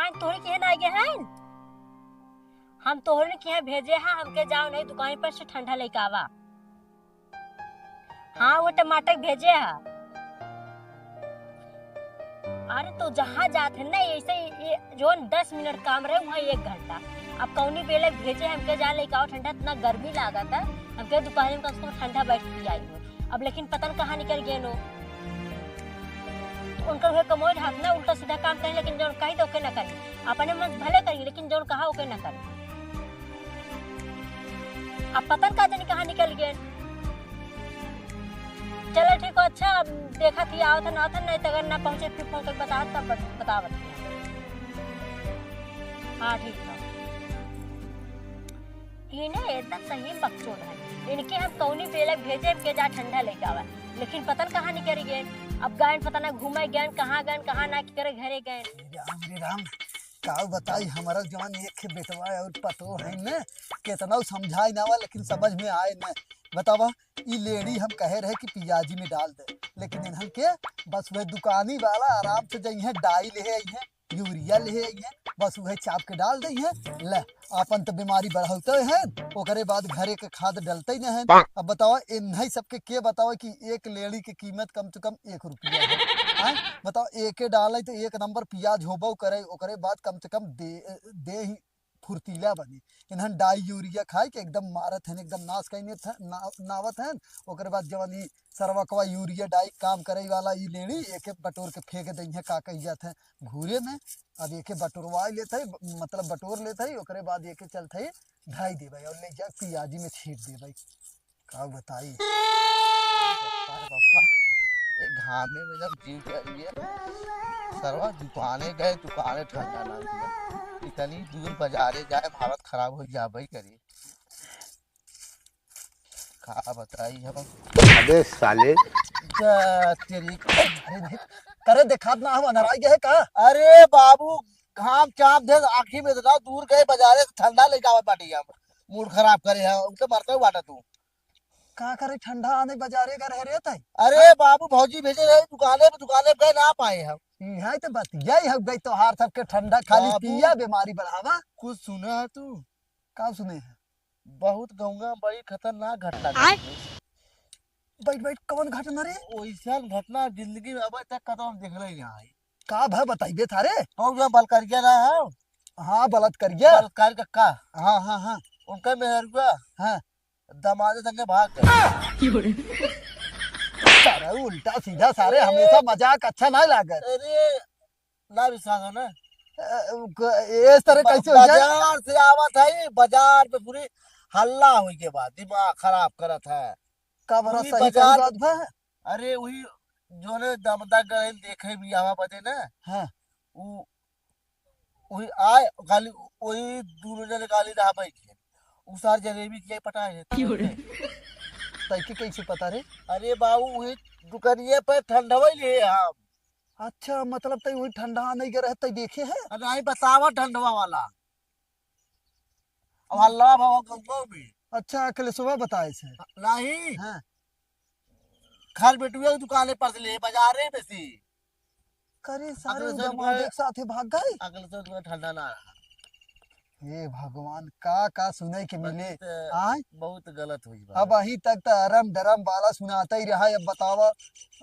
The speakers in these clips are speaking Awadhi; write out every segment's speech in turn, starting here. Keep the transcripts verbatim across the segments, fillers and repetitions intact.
हम तोहरे के यहाँ ना आगे हैं, हम तोहरे के यहाँ भेजे हैं, हमके जाओ नहीं दुकान पर से ठंडा लेके आवा। हाँ, वो टमाटर भेजे है। अरे, तो जहाँ जात है ना, ऐसे ही ये जोन दस मिनट काम रहे, वहाँ एक घंटा। अब कौनी बेले भेजे हमके, जा लेके आओ ठंडा, इतना गर्मी लागत है, हमके दुकान में कम से कम ठंडा बैठ के आई हो। अब लेकिन पता न कहाँ निकल गए लो। उनकर हुए कमोज हाथ ना, उल्टा सीधा काम करें, लेकिन जौन कही तो ओके न करें, अपने मन से भले करें, लेकिन जौन कहा ओके न करें। अब पता न का जानी कहाँ निकल गए। चलो ठीक हो, अच्छा, अब देखा थी, आवत है ना, आवत है, नहीं तो अगर ना पहुँचे, फिर फोन करके बता, तब बत-, बतावत थी। हाँ, ठीक है। ई ना एकदम सही बकचोद है। इनके हम कौनी बेला भेजे के जा ठंडा लेके आवे, लेकिन पता न कहाँ निकल गए। अब गए पता ना घूमे गए, कहाँ गए, कहाँ ना, केकरे घरे गए। अरे राम, अरे राम, का बताई, हमारा जवान एक खे बेटवा है और पतो है न, कितना समझाई ना वा, लेकिन समझ में आए न। बतावा, ई लेड़ी हम कहे रहे कि पियाजी में डाल दे, लेकिन इन्हन के बस वह दुकानी वाला आराम से जइहे, डाई ले आई है, यूरिया ले आई है, बस वह चाप के डाल दई है। ले, आपन तो बीमारी बढ़ौते हैं, ओकरे बाद घरे के खाद डलते ही नहीं है। अब बताओ, इन्हीं सबके के बताओ कि एक लेड़ी के कीमत कम से कम एक रुपया है। आय? बताओ, एके डाले तो एक नंबर पियाज होबो करे, ओकरे बाद कम से कम दे, दे ही फुर्तीला बनी। इन्हन डाई यूरिया खाई के एकदम मारत हैं, एकदम नाश कइने थ-, ना-, नावत हैं। ओकरे बाद जवन ई सरवकवा यूरिया डाई काम करे वाला ई लेड़ी, एके बटोर के फेंक दई है, का कही जात है, घूरे में। अब एके बटोरवा लेत है, ब-, मतलब बटोर लेत है, ओकरे बाद एके चलत है, ढाई देवे और ले जा पियाजी में छीट देवे। का बताई? बप्पा रे बप्पा, ए घामे में जब जीव जरिए, सरवा दुकाने गए, दुकाने ठंडा ना मिला। इतनी दूर बाजारे जाए, हालत खराब हो जाबे करी। का बताई हम? अबे साले। जा तेरी। अरे नहीं, करे देखात ना हम, अनराई गए का? अरे बाबू, घाम चाप दे, आँखी में इतना दूर गए बाजारे से ठंडा लेके आवे बाटी हम। मूड खराब करे है, उनके मरते हुआ बाटा तू। का करे ठंडा आने बाजारे का रह रहे तई? अरे बाबू, भौजी भेजे रहे दुकाने पे, दुकाने पे गए ना पाए हम। यहाँ तो बतिया ही हो गई तोहार सबके ठंडा, खाली बाबू, पिया बीमारी बढ़ावा। कुछ सुना है तू? का सुने है? बहुत गौंगा बड़ी खतरनाक घटना आय? घटी। बैठ बैठ, कौन घटना रे? वैसन घटना जिंदगी में अब तक कतौ हम देखले ही ना है। का भा बताइबे थारे? और जो बलकरिया ना है? हाँ, बलात्कारिया। बलात्कारी का का? हाँ, हाँ, हाँ। उनका मेहरुआ? हाँ। दमादे संगे भाग गए। सारा उल्टा सीधा सारे, अरे। हमेशा मजाक अच्छा ना लागत। अरे, ना विश्वास हो ना। अ, क-, इस तरह ब-, कैसे हो जाए? बाजार से आवत है, बाजार पे पूरी हल्ला होई के बाद दिमाग खराब करत है। का भरा पूरी सही बाजार, सही बात बा? अरे, वही जोने दमदा गए देखे भी आवा बदे ना। हाँ। उ वही आए, गाली, वही दूनो जने गाली रहा बैठ गए। उ सार जलेबी किया पटाए है, क्यों रे? तैके कैसे पता रे? अरे बाबू, वही दुकानिया पे ठंडवई ले हम। अच्छा, मतलब तै वही ठंडा नहीं गए रहे, तै देखे है? अरे, आई बतावा ठंडवा वाला। अब हल्ला बाबा गंगो भी। अच्छा, अखिलेशवा बताए से? नहीं। हाँ। घर बेटुए की दुकाने पर से ले, बाजारे में से। करे सारे अगले उ से दमाद उनका एक साथे भाग गए। अगले से उनका ठंडा ना रहा। हे भगवान, का, का सुने के मिले। बहुत, आय? बहुत गलत हुई बात। अब अही तक तो अरम डरम वाला सुनाता ही रहा, अब बतावा,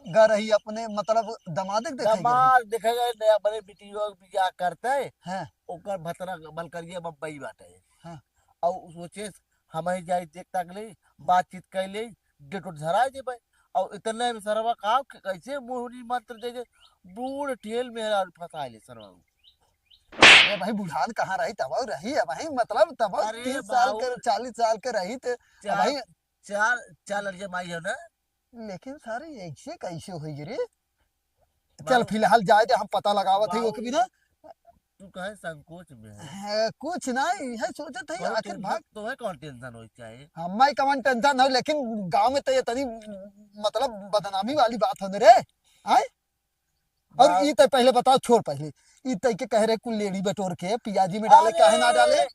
ग रही अपने, मतलब, दमाद के देखे गए। दमाद देखे गए, नया बड़े बिटियों के बियाह करते हैं। हाँ। ओकर भतरा बलकरिया बम्बई बाटे। हाँ। और सोचे, हम ही जाई देख तक ले, बातचीत कर ले, डेट उट धरा देबे। और इतने में सरवा का, कैसे मोहनी मंत्र दे दे, बूढ़ ठेल मेहरारू फंसा ले सरवा। ए भाई, बुढ़ान कहाँ रही तब रही है भाई, मतलब तब अरे तीस साल बाबू। के, चालीस साल के रही थे। चार, भाई। चार, चार लड़के माई हो ना। लेकिन सारे ऐसे कैसे होई रे? चल बाबू। फिलहाल जाए दे, हम पता लगावत है बाबू। ओके भी ना। तू काहे संकोच में है? है, कुछ ना, यह सोचत है, बहुत आखिर तू, भाग। तो है कौन टेंशन होई चाहे? हमारी कौन टेंशन हो, लेकिन गांव में तो ये तनी, मतलब, बदनामी वाली बात हो रे। आए? और बाबू। ई तो पहले बताओ, छोड़ पहले। ई तो के कह रहे कुल लेड़ी बटोर के पियाजी में डाले, काहे ना डाले? अरे!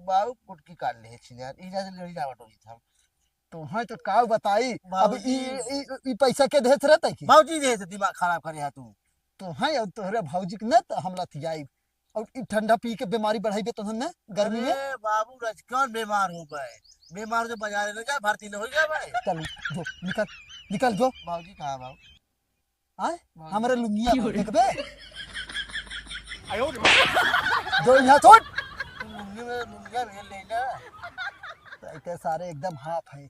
बाबू कुटकी काट ले छिनार, ई जैसे लेड़ी ना बटोरी था। तो है तो का बताई? अब बाबूजी। ई, ई, ई पैसा के देत रहता है कि? बाबूजी देत है, दिमाग खराब करे है तू। तोहैं और तोहरे भौजी के न त हम लतियाई। और ई ठंडा पी के बीमारी बढ़ाई दे तोहन न गर्मी में। अरे बाबू, रज कौन बीमार हो गए? बीमार तो बाजारे न जा, भर्ती न हो गया भाई। चल जो, निकल, निकल जो। बाबूजी कहाँ बाबू? आय? बाबूजी। हमरे लुंगिया को देखबे? जो यहाँ छोड़। तू लुंगी में लुंगिया भेल ले ना। तो इतने सारे एकदम हाफ है।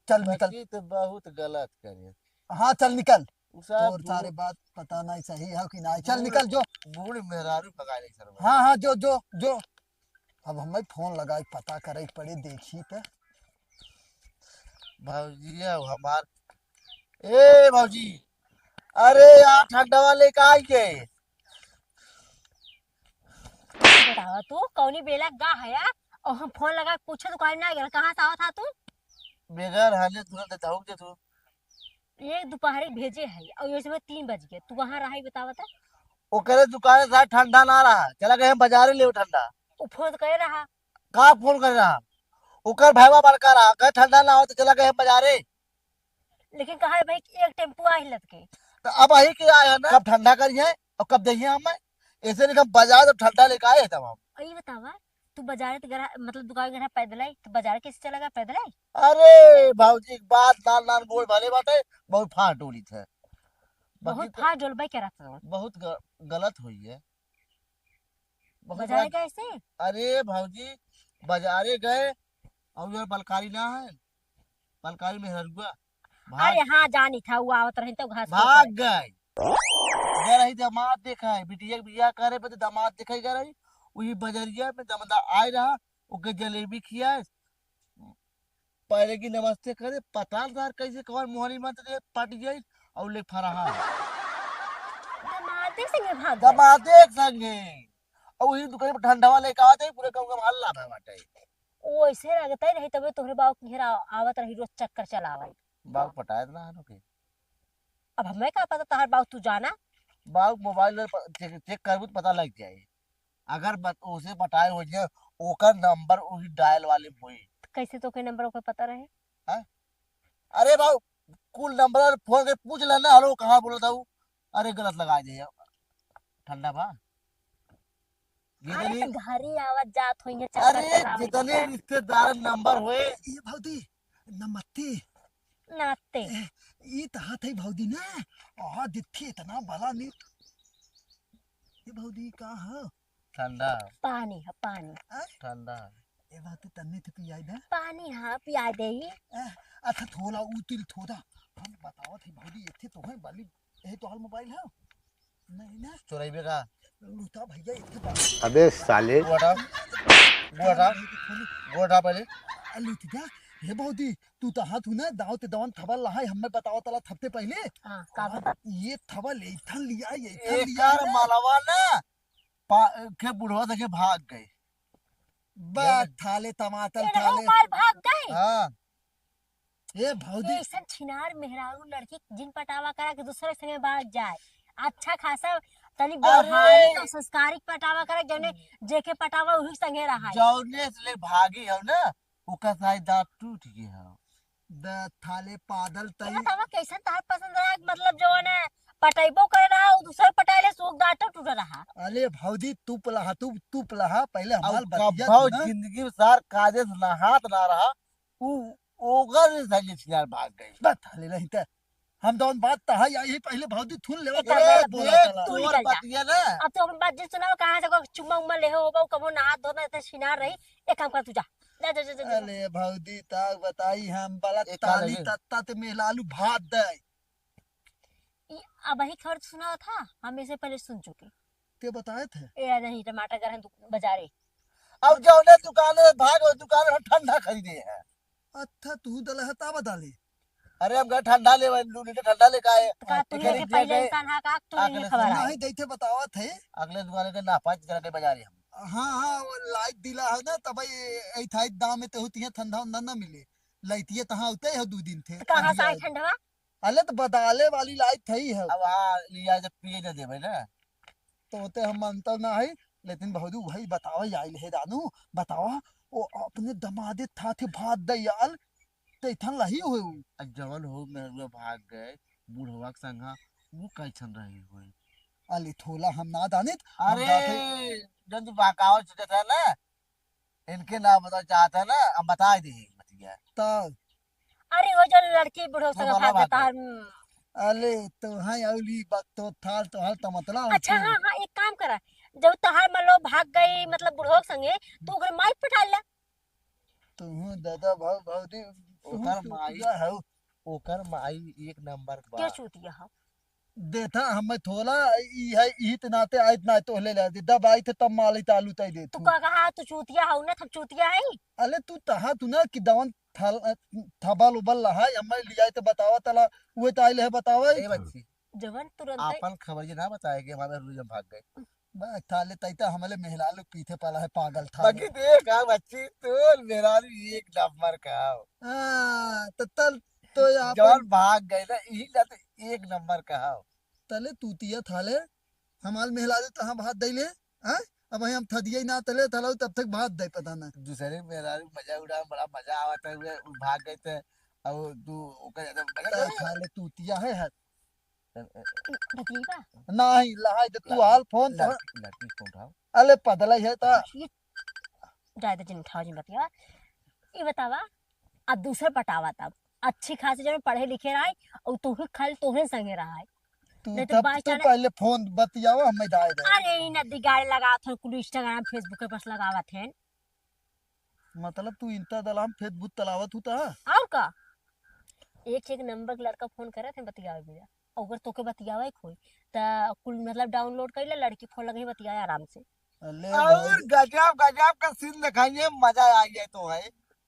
चल निकल। बच्ची तो बहुत गलत करे। हाँ, चल निकल। उ साहब तोर सारे बात पता नहीं सही है कि नहीं। चल बूढ़, निकल जो। बूढ़ मेहरारू भगाए नहीं सर। हाँ, हाँ, जो, जो, जो। अब हमें फोन लगाई, पता करे पड़े, देखी त। भौजी है हमार। ए भौजी, अरे यार ठंडवा लेके आई के। बतावा तू कौनी बेला गा है यार? और हम फोन लगा के पूछे तो कहीं ना गेल, कहाँ से आवत हा तू? बेगर हाले तुरंत दौड़ दे तू। ये दोपहर के भेजे है और ये समय तीन बज गए, तू वहाँ रहा ही बतावा था। ओकरे दुकान से ठंडा ना रहा, चला गए हम बाजारे ले ठंडा। वो फोन करे रहा। का फोन करे रहा? ओकर भाईवा बड़का रहा, कहे ठंडा ना हो तो चला गए हम बाजारे। लेकिन कहा है भाई कि एक टेम्पो आई लद के। तो अब आई के आया ना, कब ठंडा करिए और कब दहिए हमें? ऐसे नहीं हम बाजार से ठंडा लेके आए तब हम। और ये बतावा, तू बाजार त गरा, मतलब दुकान गरा पैदल आई, तो बाजार कैसे चला गया पैदल आई? अरे भौजी, एक बात नान नान गोड़ भले बाटे, बहुत फाट डोली थे। बहुत बाकी तो फाट डोलबे के रहता हूँ। बहुत ग-, गलत हुई है। बहुत बाजारे गलत। कैसे? अरे भौजी, बाजारे गए और यार बलकारी ना है, बलकारी मेहरुआ भाग अरे हाँ, जानी था, वो आवत रही तो घास भाग गए। गए रही दामाद देखा है, बिटिया के बियाह करे पे तो दामाद देखा ही गए रही। वही बजरिया में दमदा आए रहा, ओके जलेबी खिया, पहले की नमस्ते करे, पता ना कैसे कौन मोहनी मंत्र दे पट गई और ले फराहा। दामादे संगे भाग गए। दामादे संगे। और वही दुकान पर ठंडवा लेके आवत है, पूरे गाँव का हल्ला भय बाटे। वो ऐसे लगता ही रही, तबे तोहरे बाबू के घेरा आवत रही, रोज चक्कर चलावे। बाबू पटाए ना हनो के। अब हमें का पता तहार बाबू, तू जाना। बाबू मोबाइल में प-, चेक, चेक करबू तो पता लग जाए। अगर बत-, उसे पटाए हो जाए, ओकर नंबर वही डायल वाले में होई। तो कैसे तो के नंबर ओकर पता रहे? हाँ? अरे बाबू, कुल नंबर फोन के पूछ लेना, हेलो कहाँ बोलत हूँ? अरे गलत लगा दे यार। ठंडा बा। अरे जितनी तो घरे आवत जात होइहे, चक्कर अरे चलावत जितने होइहे। रिश्तेदार नंबर होए। ये भौजी, नमस्ते। नाते। ए, ई त हाथ है भौजी ना। आ दिथी इतना बड़ा नी। ये भौजी का है? ठंडा। पानी है, पानी। हाँ? ठंडा। ए बात तन्ने थे पियाई दे। पानी हाँ, पियाई दे ही। ए, अच्छा थोड़ा उतिल थोड़ा। हम बतावत है भौजी, एथे तो है बाली, ए तो हाल मोबाइल है। नहीं ना। चोराइबे का? लूटा भैया, एथे बात। अबे साले। गोटा। गोटा। गोटा पहले। आ, लूट जा। हे भौजी, तू तो हाथ हूँ ना, दाव ते दवन थबल लहाई, हमें बतावत तला थपते पहले। हाँ, का और बता? ये थबल, ये थन लिया, ये थन लिया एकर ना। मलवा ना, पा-, के बुढ़वा देखे भाग गए। बा, ये थाले टमाटर ये रहो थाले। माल भाग गए। हाँ। ए भौजी। ये ऐसन छिनार मेहरारू लड़की जिन पटावा करा के दूसरे संगे भाग जाए। अच्छा खासा तनी अरे। व्यवहारिक और संस्कारिक पटावा करा, जौने जेके पटावा उही संगे रहा। जौने से ले भागी हो ना, ओकर सारे दांत टूट गए हो। द थाले पादल तई। बतावा कैसन तहार पसंद रहा, मतलब जौने पटैबो करे रहा, उ दूसर पटाइले, सोक दांत टूट रहा। अरे भौजी, तू पलहा, तू, तू पलहा, पहले अब हमार बतिया कब्बो तू ना। जिंदगी में सार काजे से नहात ना रहा, उ ओकर से साले छिनार भाग गई। बस थाले नहीं ते। हम जौन बात तहा यही पहले भौजी थुन लेवा ए, कर देख, बोला तू ही तला। चल जा। बतिया ना। अब तो अपन बात जिन सुनाओ, कहाँ से कोई चुम्मा उम्मा ले हो, वो कबो नहात धोत ना, इतने छिनार रही। एक काम कर, तू जा। जा, जा, जा, जा, जा। अरे भौजी, ताक बताई हम बड़ा एक काम ताली लगे। तत्ता ते मेहलालू भात दे। ई अबही खबर सुनावत हा, हम इसे पहले सुन चुके। ते बताए थे? ए, नहीं, टमाटर गरहन दु-, बाजारे। अब जौने दुकान में भाग, वो दुकान में ठंडा खरीदे हैं। अच्छा, तू दलह ता बता ले। अरे, हम गए ठंडा ले, दो लीटर ठंडा लेके आए। तो का तू खरीद लेके के पहले गए। इंसान हा, का तू नहीं अगले खबर दिन आए? नहीं, देते बतावत है। अगले दुकान के ना पाँच जरा के बाजारे हम। हाँ, हाँ, वो लाइट दिला है ना, तब ये, ये था, दाम में ते होती है, ठंडा उंडा ना मिले। लाइटिए तहाँ होते है, दो दिन थे। तो कहाँ से आई ठंडवा? अले तो बदाले वाली लाइट थई है। अब आ लिया जब पिए न देबे ना। तो होते हम मानता ना है, लेकिन भौजी वही बतावे आइल है रानू, बतावा, ओ अपने दमादे था थे भात दयाल, तो इथन लही हुए उ। आ जवन हो मेहरुआ भाग गए, बुढ़वा के संगा, वो कैसन रही हुए? अली थोला हम ना जानित, हम अरे, जाते जौन तू बहकावत सोचत है ना, इनके ना बताओ चाहत है ना, हम बताइ देही बतिया। तब अरे वो जो लड़की बुढ़ऊ संगे भाग गई। अले तो हैं अउली बात तो थाल तो हाल तो मतलब अच्छा, हाँ, हाँ, एक काम करा, जब तोहार मान लो भाग गई, मतलब बुढ़ऊ संगे, तो ओकर माई पटा ले। तू दादा भाव भौजी, तू ओकर माई, चूतिया हऊ। ओकर माई एक नंबर के बा। चूतिया हऊ? देथा हमें थोला, ई है, ई त नाते आइत ना तो ले ले दे। दब आई थे तब माली तालू तई दे तू। का कहा तू चूतिया हऊ ना, हम चूतिया है। अले तू तहा तू ना कि दवन थल-, थबल उबल रहा है, हमें लियाई तो बतावा तला, उहे तो आइल है बतावा। ए बच्ची, जवन तुरंत आपन खबर ये ना बताए कि हमारे रुई में भाग गए। बा, थाले तई तो हमले मेहलालू पीछे पड़ा है पागल था। बाकी देख, आ बच्ची, तोर मेहरारू एक नंबर का हो। हाँ, तो तल तो आपन जवन भाग गए ना, यही ना तो एक नंबर का हो। तले तूतिया थाले, हमार मेहलारू तो हम भात दैले, हाँ? अब हम थदिया ही ना तले, तलो तब तक भात दे पता ना। दूसरे मेहरारू मजा उड़ा, बड़ा मजा आवत है, वे भाग गए थे, अब तू ओकर ज्यादा मजा तले थाले तूतिया है, है। बतलीबा? नहीं, लहाई दे तू लड़की, हाल फोन तो। लड़की, लड़की फोन उठाओ। अले पदला है ता। ये ज्यादा जिन उठाओ जिन बतिया। ये बतावा, अब दूसर पटावा तब। अच्छी खासी जब पढ़े लिखे रहा है, और तू ही खाली तोहरे संगे रहा है। तू नहीं तो तब बाई तू चाहे पहले फोन बतियावा, हमें जाए दे। अरे, ई नदी गाड़ी लगावत हन, कुल Instagram, Facebook पे बस लगावत हन। मतलब तू इंता दलाम Facebook तलावत हूँ ता? और का? एक से एक नंबर के लड़का फोन करत हैं, बतियावे बिना। अगर तोके बतियावे के होई, त कुल मतलब download कर ले, लड़की फोन लगे बतियाए आराम से। अले और भाई। गजब, गजब का scene दिखाइए, मजा आ गया तो है।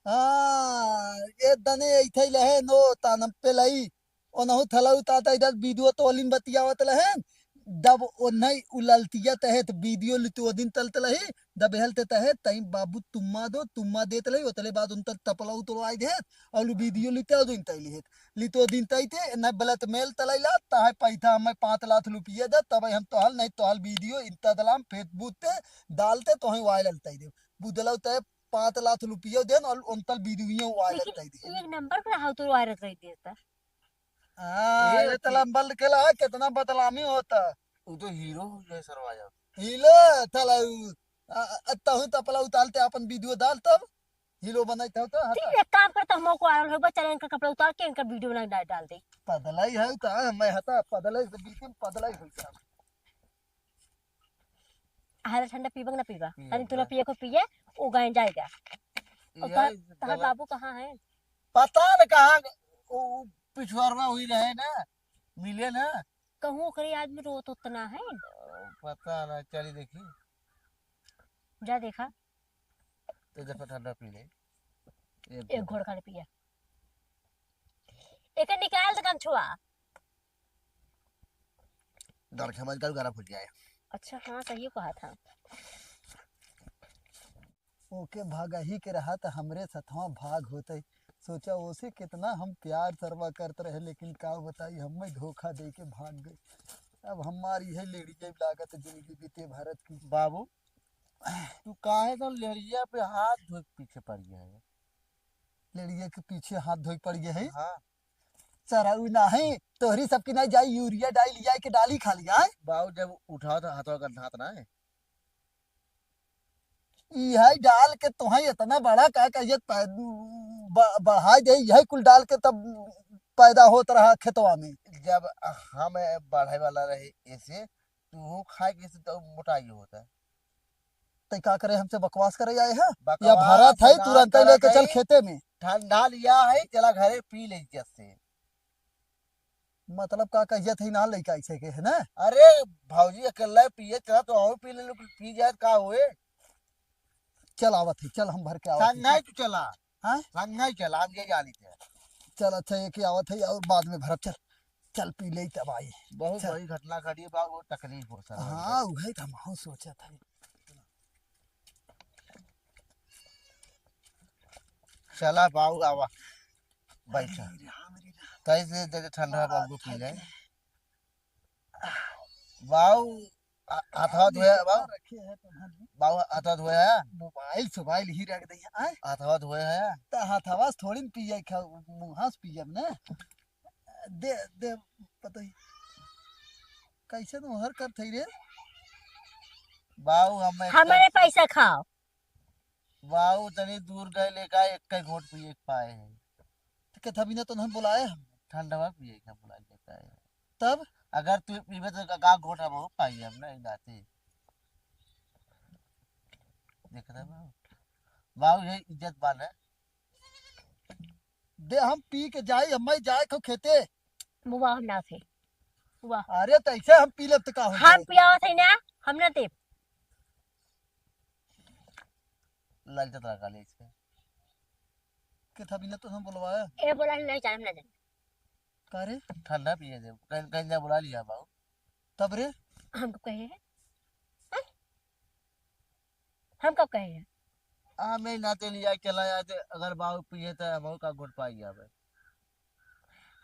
हाँ, ये दने ऐथे ही लहे नो तानम पे लई। ओनहु थलऊ ताता इधर video तोलिन बतियावत लहेन। दब ओन्हई उललतिया तहे त video लितु ओ दिन तलत लही। दब हेलते तहे तई बाबू तुम्मा दो, तुम्मा देत लही। ओतले बाद उन तक तपला उतरवाई देत। और video लिते ओ दिन तैली हेत। लितो दिन तैते, न बलत मेल तलैला, तहाय पैसा हमें पाँच लाख रुपये दे, तब हम तोहल, नहीं तोहल video इंता दलाम Facebook ते डालते, तोहें viral तै दे। बुदलौ तै पाँच लाख रुपये देन और उन तल video viral लेकिन तै दे। एक नंबर पर हाउ तो viral कर देता। हाँ, ए ये बच्ची। तलाम बंद केला, कितना बदलामी होता। वो तो हीरो हो गया सरवा जाओ। हीरो, तला उ, आ, आ, तहु तपला उतारते अपन video डाल तब। हीरो बनाई था तो, हाँ ठीक तो। है, एक काम करता, हम को viral होबा, चल इनका कपड़ा उतार के इनका video बना डाल, डाल दे। पदलाई है तो, हाँ, मैं हता पदलाई से बिल्कुल पदलाई हो गया। हरा ठंडा पीबा कि ना पीबा? पीबा। तनी तू ना पिए को पिए, वो गाय जाएगा। और ये तोहर, तोहर गलत। बाबू कहाँ है? पता न कहाँ, वो, वो पिछुआरवा हुई रहे ना, मिले ना। कहूँ ओकरे आदमी रोत उतना है। पता ना, चली देखी। जा देखा। तो जब ठंडा पी ले। एक एक घोड़। घोड़ खाली पिया। एके निकाल दे गमछुआ। डर के हमारी गाल गरम हो जाए। अच्छा, हाँ, सही कहा था। ओके भागही के रहा त हमरे सथवा भाग होते। सोचा ओसे कितना हम प्यार सरवा करत रहे, लेकिन का बताई, हमें धोखा दे के भाग गई। अब हमारी है लेड़िया लागत जिंदगी बीते भारत की। बाबू, तू काहे तो लेड़िया पे हाथ धोए के पीछे पड़ गया है? लेड़िया के पीछे हाथ धोए पड़ गया है? हाँ। चराऊ नाही, तोहरी सबकी नाही जाई, यूरिया डाई लिया के डाली खा लिया है। बाबू, जब उठाओ तो हाथों का हाथ ना है। इहै डाल के तोहैं इतना बड़ा का कहिए पै-, ब-, बढ़ाई दे, यही कुल डाल के तब पैदा होत रहा खेतवा में। जब हम बढ़े वाला रहे ऐसे, तू खाए के से तो मोटा ही होता। तै का करे, हमसे बकवास करे आए है? या बकवास भरत है, ना तुरंत करे लेके चल भाई। खेते में। ठंडा लिया है, चला घरे पी ले इज्जत से। मतलब का कहियत है ना लइका ऐसे के, है ना? अरे भौजी अकेला पिए चला तो हम पी ले, लेकिन पी जाए का होए? चल आवत है, चल हम भर के आवत है, संग नहीं चल। तू चला। हाँ? संग नहीं चला, हम ये जानी थे। चल अच्छा, ये के आवत है और बाद में भरब, चल। चल पी ले तब आई। बहुत चल। बड़ी घटना घटी बा, वो तकलीफ हो सर। हाँ, वही तो हम सोचत है। चला बाऊ आवा, बैठा। अरे राम, अरे राम। तैसे जगह ठंडा आ, बाऊ को पी ले। थक गए। बाऊ, आ, हाथवा धोया बाऊ? रखे है तो हाथ में। बाऊ, हाथवा धोया? मोबाइल सोबाइल ही रख दे, आय? हाथवा धोया है? त हाथवा से थोड़ी न पिए, खा-, मुँहा से पिए न। दे, दे, पता ही। कैसे नोहर करत हई रे? बाऊ, हम एक हमारे पैसा खाओ। बाऊ, तनी दूर गए लेका एक कई घोट पिए के पाए हैं। तो कथा बिना तो नहीं बुलाए हम। ठंडवा पिए के बुला लेता है। तब? अगर तू पीबे तो का, का घोट हम हो पाई हम ना, ई नाते। देख रहे बाऊ? बाऊ, ये इज्जत बान है। दे, हम पी के जाई, हम जाए खो खेते। मुआ हम ना थे। वाह। अरे, तो ऐसे हम पी लेब तो का हो हम जाए? पियावत है ना, हम ना देब। लग जाता लगा ले इसके। के था बिना तो हम बुलवाया। ए, बोला नहीं, जान ना जान। का रे? ठंडा पिए दे, कहीं, कहीं जा बुला लिया बाऊ। तब रे? हमको कहे है? हैं? हम कब कहे हैं? आ, मैं ना तो लिया चला यार, अगर बाऊ पिए तो हम का घोट पाई जावे।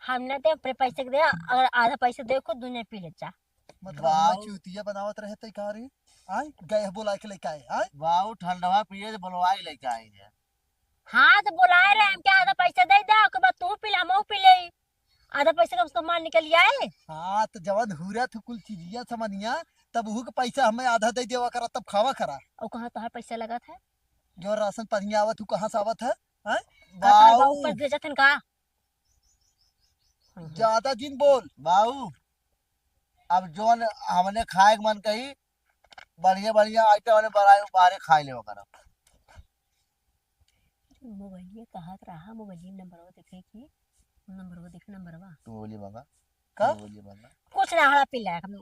हम ना दे अपने पैसे के दे, अगर आधा पैसे दे खुद दुनिया पी ले जा। मतलब बाऊ। हमें चूतिया बनावत रहे तै का रे? आय, गए बोला के लेके आए, आय? बाऊ ठंडवा पिए तो बुलवा के लेके आए हैं। हाँ, तो बुलाए रहे हम, क्या आधा पैसा दे दे, ओके बाद तू पी ले, हमहू पी ले। आधा पैसा कम से कम मार निकल आए। हाँ, तो जवन हुरा थू कुल चीजिया सामानिया, तब उहू के पैसा हमें आधा दे देवा करा, तब खावा करा। और कहाँ तोहार पैसा लगा था? जो राशन पानी आवत हूँ, कहाँ से आवत है? हैं? का तोहार बाऊ बाऊ। कर भेजत हन का? ज्यादा जिन बोल। बाऊ, अब जौन हमने खाए के मन कही, बढ़िया बढ़िया आइटम हमने बनाए, बाहरे खाए लेवा करब। मोबाइलिया कहत रहा, मोबाइलिया नंबरवा देखे की, नंबरवा देखे, नंबरवा। तू मोबाइलिया मांगा? का? तू मोबाइलिया मांगा? कुछ ना, हड़ा पी लायक हम,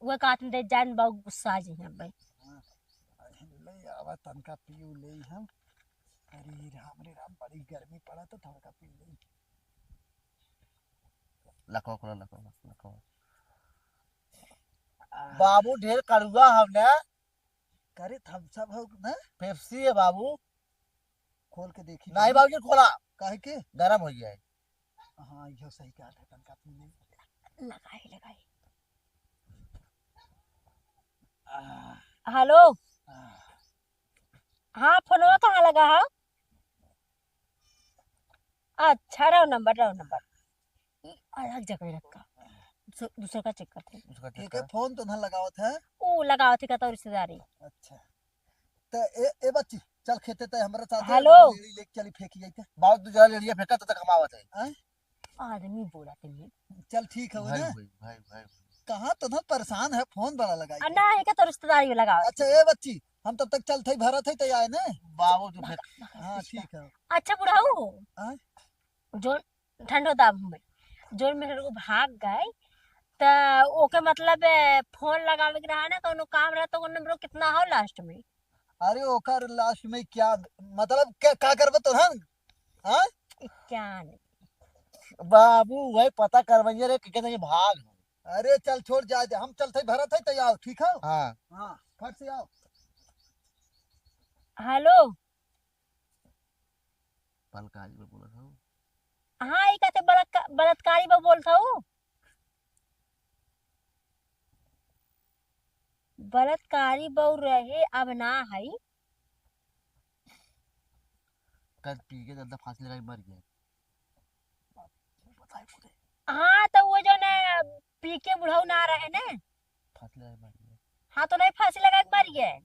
वो कहत में दे जान बाऊ गुस्सा आ जाइए भाई। हाँ, ले आवा तनका पीऊ ले हम। अरे राम रे राम, बड़ी गर्मी पड़ा तो थोड़ा पी ले। लखवा खोला, लखवा, लखवा। आ। बाबू ढेर कड़ुआ हम ना। करे थम्स अप हो ना? पेप्सी है बाबू। खोल के देखी नहीं बाबू। बाबूजी, खोला। काहे के? गरम हो गया है। हाँ, यो सही कहा था, तनका पी ले। लगाई, लगाई। आ। हेलो। आ। हाँ, फोनवा कहाँ लगा है? अच्छा, रहो नंबर, रहो नंबर। ई अलग जगह रखा। दूसर, दूसर का चेक करते हैं। दूसर का चेक के, के कर। फोन तो ना लगावत है? ऊ लगावत है का तो रिश्तेदारी। अच्छा। त ए, ए बच्ची, चल खेते ते हमरा साथ हेलो। लेड़ी लेके चली फेंकी जाई ते। बाबू, तू जा लेड़िया फेंका, तब तक हम आवत है। हैं? आदमी बोला तुमने। चल ठीक है भाई, ना? भाई, भाई, भाई। कहाँ तो ना परेशान है, फोन बड़ा लगाई आ, के। ना, एका तो रिश्तेदारी में लगावत। अच्छा, ए बच्ची, हम तब तक चलत है, भरत है, तैयार है ना? बाबू, तू ना, फेंक। ना, ना, हाँ, कुछ ना। ठीक है। अच्छा, बुढ़ऊ। हाँ? जो ठंडो दाब में, जोन मेहररू भाग गए, त ओके मतलब, ए, फोन लगावे के रहा ना, कौनो काम रहा, तो ओकर नंबर कितना हो लास्ट में? अरे, ओकर लास्ट में क्या, मतलब, क्या, का करबे तो हम? हाँ? क्या नहीं? बाबू, वही पता करवइया रे, कि कहते हैं भाग। अरे, चल, छोड़, जाए दे, हम चलते, भरत है, तो आओ, ठीक है? हाँ। हाँ, फट से आओ। हेलो। बलात्कारी बा बोलत हऊ? हाँ, ई कहते बलात्का-, बलात्कारी बा बोलत हऊ? बलात्कारी बहू रहे, अब ना हई। कल पी के ज्यादा फांसी लगाई मर गया। हाँ, तो वो जो ना पी के बुढ़ऊ ना रहे ने। फांसी लगाई मर गया। हाँ, तो नहीं फांसी लगाई मर गया।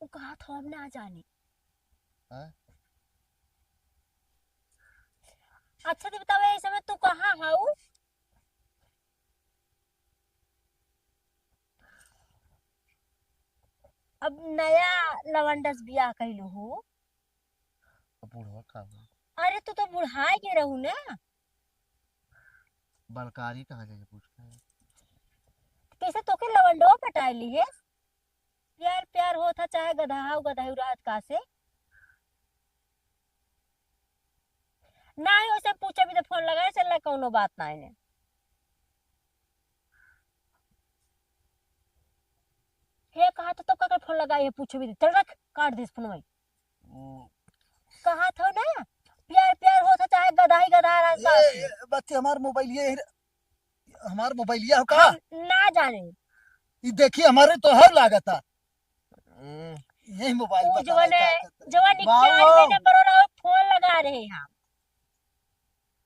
उ कहा था, हम ना जानी। हाँ? अच्छा, तो बतावे, इस समय तू कहाँ हऊ? अब नया लवंडस बियाह कइलू हो। अब बूढ़वा का हो? अरे, तू तो बुढ़ाए के रहू ना। बलकारी कहाँ जाके पूछ के? कैसे तोके लवंडवा पटाए ली है? प्यार, प्यार होत है, चाहे गदहा हो, गदहा हो रहत का से। नाही, वैसे पूछे भी तो फोन लगाए, चल कौनो बात नाही ने। हे, कहा तो तब का फोन लगाई है, पूछे भी तो। चल रख, काट दिस फोन वही। ओ। कहा था ना, प्यार, प्यार होत है, चाहे गदहा ही गदहा रहत का से। ए, बच्चे, हमार मोबाइल ये हमार मोबाइलिया हो का? हम ना जाने। ई देखी, हमारे तो हर लागता। हम्म। यही मोबाइल ऊ पता जवन नहीं है, का करता। जवन बाबू। इक्यानवे नंबर वाला, वो फोन लगा रहे हैं हम।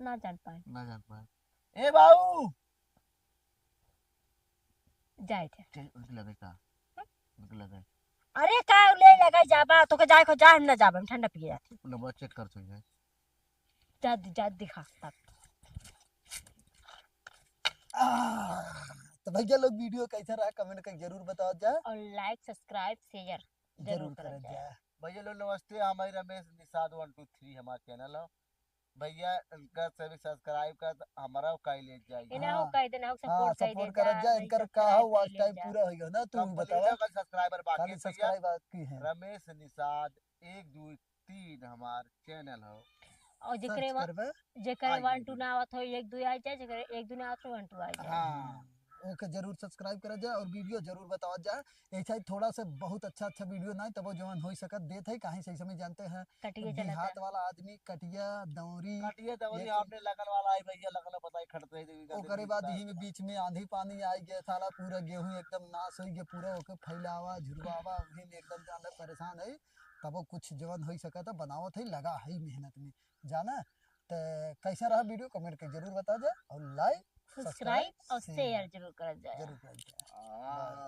ना जान पाए। ना जान पाए। ए बाऊ। जाए थे। चल, उनके लगे का? उनके लगे। अरे का ले लगा जाबा, तोके जाए को जा, हम ना जाबा, हम ठंडा पिए जाते। नंबर चेक कर तू है। जा दि-, जा दिखा तब। आह, तो भैया लोग, वीडियो कैसा रहा, कमेंट करके जरूर बताओ जा। और लाइक, सब्सक्राइब, शेयर जरूर जरूर करत करत जा। जा। भैया लोग नमस्ते, हमारे रमेश निषाद वन टू थ्री हमारा चैनल है। भैया इनका से भी सब्सक्राइब कर, हमारा कह ले जाइए। इन्हें हो हाँ। कह देना, हो हाँ, सपोर्ट कर दे सपोर्ट करत जा, जा, भाई इनकर का सब्सक्राइब हो, कर वॉच ले टाइम जा। पूरा हो गया ना, तू कंप्लीट बतावा। है, सब्सक्राइब बाकी काली भैया। सब्सक्राइब की है। रमेश निषाद एक दो तीन हमार चैनल हो। और जेकरे सर्च वा-, करबे, जेकरे आई वन टू जाएगी। ना आवत हो, एक दो आ जाए, जेकरे एक दो ना आवत हो, वन टू आ जाए। हाँ। ओके, जरूर सब्सक्राइब करा जाए और वीडियो जरूर बतावा जाए। ऐसा ही थोड़ा सा बहुत अच्छा अच्छा वीडियो ना, तब जवन हो सकत देत है, काहे से समय जानते हैं, कटिया चलता देहात है। वाला आदमी कटिया, दौरी, कटिया, दौरी ये हमने लगन वाला है भैया, लगन पता ही खटते हैं, देखिए, ओकरे बाद ही में बीच में आंधी पानी आ गया, साला पूरा गेहूं एकदम नाश हो गया, पूरा ओके फैलावा, झुरवावा, वही में एकदम जान ले परेशान है। तब कुछ जवन हो सकत है, बनावत है, लगा है मेहनत में, जाना। तो कैसा रहा वीडियो, कमेंट करके जरूर बता जाए और लाइक, सब्सक्राइब सब्सक्राइब, और शेयर। शेयर जरूर कर जाए। जरूर कर जाए। हाँ।